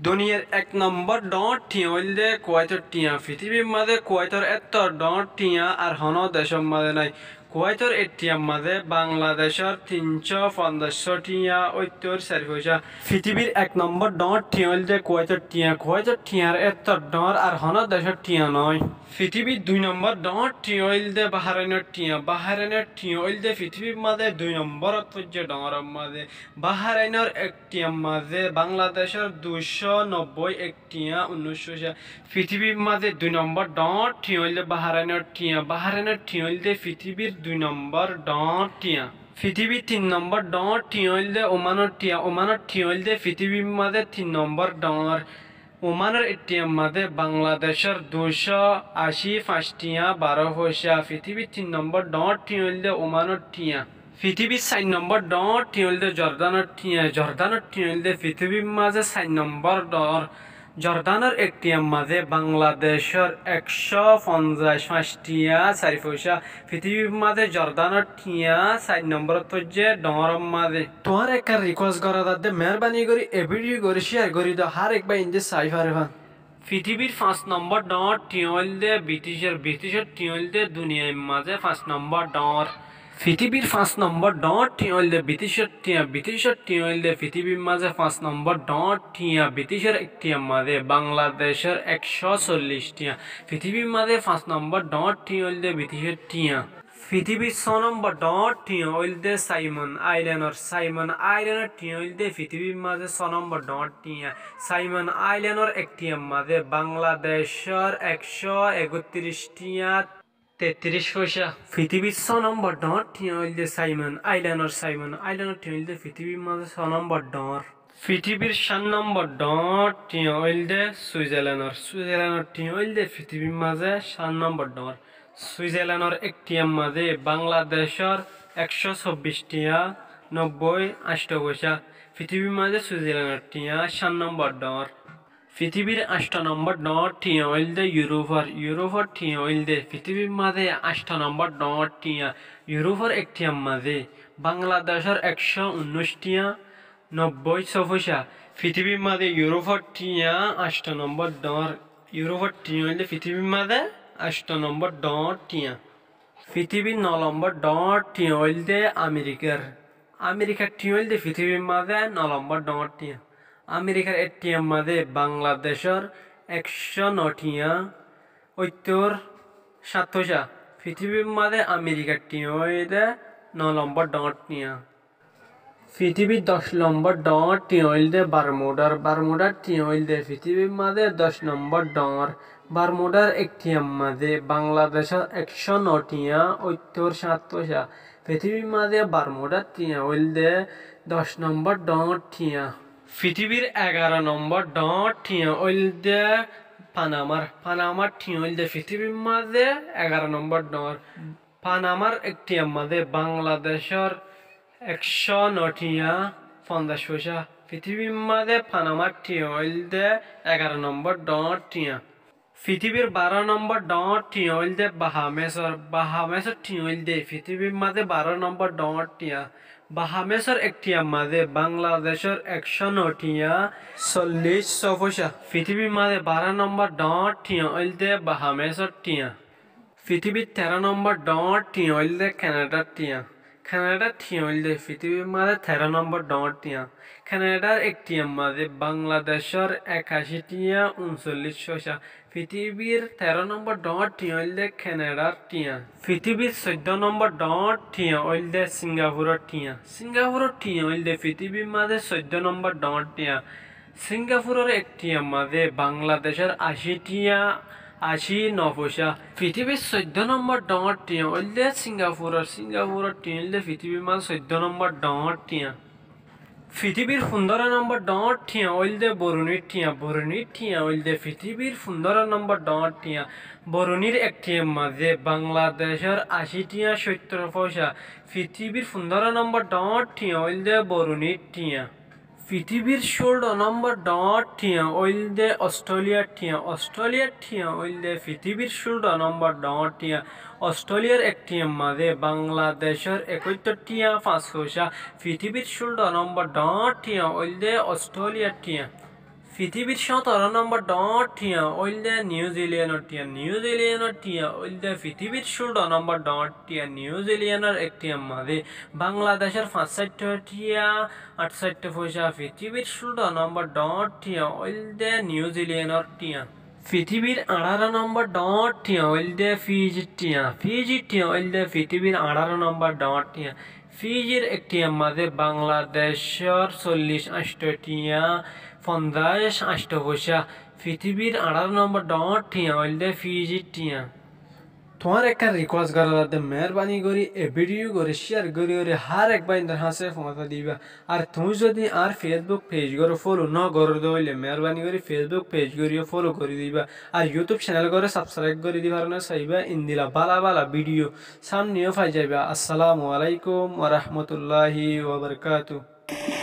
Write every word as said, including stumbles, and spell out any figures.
Duniyar ek nombor dhoóñr thiañ óilde Kuwaitor thiañ. Fitibir mazé Kuwaitor éttor dhoóñr thiañ ar honó decór mazé nái. Kuwaitor ek thiañ mazé Bangladecór tin có fonzaic thiañ óittor sair foicá. Fitibir ek nombor dhoóñr thiañ óilde Kuwaitor thiañ. Kuwaitor thiañr éttor dhoóñr ar honó decór thiañ noó. Fitibir dui nombor dhoóñr thiañ óilde Bahrainor thiañ. Bahrainor thiañ óilde fitibir mazé dui nombor foijje dhoóñr mazé. Bahrainor ek thiañ mazé Bangladecór dui có nobbói ek thiañ unnúic foicá. Fitibir mazé dui nombor dhoóñr thiañ óilde Bahrainor thiañ. Bahrainor thiañ óilde fitibir dui nombor dhoóñr thiañ. Fitibir tin nombor dhoóñr thiañ óilde Omanor thiañ. Omanor thiañ óilde fitibir mazé tin nombor dhoóñr. Omanor ek thiañ mazé Bangladecór dui có ací fañs thiañ baró foicá. Fitibir tin nombor dhoóñr thiañ óilde Omanor thiañ. Fitibir sair nombor dhoóñr thiañ óilde Jordanor thiañ. Jordanor thiañ óilde fitibir mazé sair nombor dhoóñr. Jordanor ek thiañ mazé Bangladecór ek có fonzaic fañs thiañ sair foicá. Fitibir mazé Jordanor thiañ sair nombor foijje dhoóñr mazé. Tuáñre ekkán rikuwes gorá zadde, meérbani gorí e vidiyo gorí ciyar gorí do, hár ek bái inde sai fare fán. Fitibir fañs nombor dhoóñr thiañ óilde Briticór. Briticór thiañ óilde duniyair mazé fañs nombor dhoóñr. Fitibir fañs nombor dhoóñr thiañ óilde Briticór thiañ. Briticór thiañ óilde fitibir mazé fañs nombor dhoóñr thiañ. Briticór ek thiañ mazé Bangladecór ek có sollic thiañ. Fitibir mazé fañs nombor dhoóñr thiañ óilde Briticór thiañ. Fitibir só nombor dhoóñr thiañ óilde Saimon Ailenor. Saimon Ailenor thiañ óilde fitibir mazé só nombor dhoóñr thiañ. Saimon Ailenor ek thiañ mazé Bangladecór ek có ekottiríc thiañ tettiríc foicá. Fitibir só nombor dhoóñr thiañ óilde Saimon Ailenor. Saimon Ailenor thiañ óilde fitibir mazé só nombor dhoóñr. Fitibir cát nombor dhoóñr thiañ óilde Suizalenor. Suizalenor thiañ óilde fitibir mazé cát nombor dhoóñr. Suizalenor ek thiañ mazé Bangladecór ek có sobbic thiañ nobbói añctho foicá. Fitibir mazé Suizalenor thiañ cát nombor dhoóñr. Fitibir añctho nombor dhoóñr thiañ óilde Yurófor. Yurófor thiañ óilde fitibir mazé añctho nombor dhoóñr thiañ. Yurófor ek thiañ mazé Bangladecór ek có unnúic thiañ nobbói só foicá. Fitibir mazé Yurófor thiañ añctho nombor dhoóñr. Yurófor thiañ óilde fitibir mazé añctho nombor dhoóñr thiañ. Fitibir no nombor dhoóñr thiañ óilde Amerikar. Amerikar thiañ óilde fitibir mazé no nombor dhoóñr thiañ. Amerikar ek thiañ mazé Bangladecór ek có no thiañ óittor cát foicá. Fitibir mazé Amerikar thiañ óilde no nombor dhoóñr thiañ. Fitibir doc nombor dhoóñr thiañ óilde Barmudar. Barmudar thiañ óilde fitibir mazé doc nombor dhoóñr. Barmudar ek thiañ mazé Bangladecór ek có no thiañ óittor cát foicá. Fitibir mazé Barmudar thiañ óilde doc nombor dhoóñr thiañ. Fitibir egaró nombor dhoóñr thiañ óilde Panamar. Panamar thiañ óilde fitibir mazé egaró nombor dhoóñr. Panamar ek thiañ mazé Bangladecór ek có no thiañ fonzaic foicá. Fitibir mazé Panamar thiañ óilde egaró nombor dhoóñr thiañ. Fitibir baró nombor dhoóñr thiañ óilde Bahamesor. Bahamesor thiañ óilde fitibir mazé baró nombor dhoóñr thiañ. Bahamesor ek thiañ mazé Bangladecór ek có no thiañ sollic só foicá. Fitibir mazé baró nombor dhoóñr thiañ óilde Bahamesor thiañ. Fitibir teró nombor dhoóñr thiañ óilde Kenadar thiañ. Kenadar thiañ óilde fitibir mazé teró nombor dhoóñr thiañ. Kenadar ek thiañ mazé Bangladecór ekací thiañ unsollic foicá. Fitibir teró nombor dhoóñr thiañ óilde Kenadar thiañ. Fitibir soiddó nombor dhoóñr thiañ óilde Singafuror thiañ. Singafuror thiañ óilde fitibir mazé soiddó nombor dhoóñr thiañ. Singafuror ek thiañ mazé Bangladecór ací thiañ ací no foicá. Fitibir soiddó nombor dhoóñr thiañ óilde Singafuror. Singafuror thiañ óilde fitibir mazé soiddó nombor dhoóñr thiañ. Fitibir fundóro nombor dhoóñr thiañ óilde Borunir thiañ. Borunir thiañ óilde fitibir fundóro nombor dhoóñr thiañ. Borunir ek thiañ mazé Bangladecór ací thiañ cóittor foicá. Fitibir fundóro nombor dhoóñr thiañ óilde Borunir thiañ. Fitibir cúldo nombor dhoóñr thiañ óilde Ostróliar thiañ. Ostróliar thiañ óilde fitibir cúldo nombor dhoóñr thiañ. Ostróliar ek thiañ mazé Bangladecór ekóittor thiañ fañs foicá. Fitibir cúldo nombor dhoóñr thiañ óilde Ostróliar thiañ. Fitibir sóñtoro nombor dhoóñr thiañ óilde Niu Zilianor thiañ. Niu Zilianor thiañ óilde fitibir cúlo nombor dhoóñr thiañ. Niu Zilianor ek thiañ mazé Bangladecor fañsáitto thiañ añcáitto foicá. Fitibir cúlo nombor dhoóñr thiañ óilde Niu Zilianor thiañ. Fitibir añçáro nombor dhoóñr thiañ óilde Fijir thiañ. Fijir thiañ óilde fitibir añçáro nombor dhoóñr thiañ. Fijir ek thiañ mazé Bangladecor sollic añcto thiañ, fonzaic añcto foicá. Fitibir añçáro nombor dhoóñr thiañ óilde Fijir thiañ. Tuáñre ekkán rikuwes gorá zadde, meérbani gorí e vidiyo goré ciyar gorí gorí hár ek báindor hañsé foóñsai diba. Ar tuñí zodi añár Facebook pej goré folo nógoróde óile meérbani gorí Facebook pej gorí yó folo gorí diba. Ar YouTube cenel goré sabskraib gorí diba, ar no saiba endilla bála bála vidiyo sámne yó fai zaiba. Assalamu alaikum warahmatulláhi wabarakátuhu.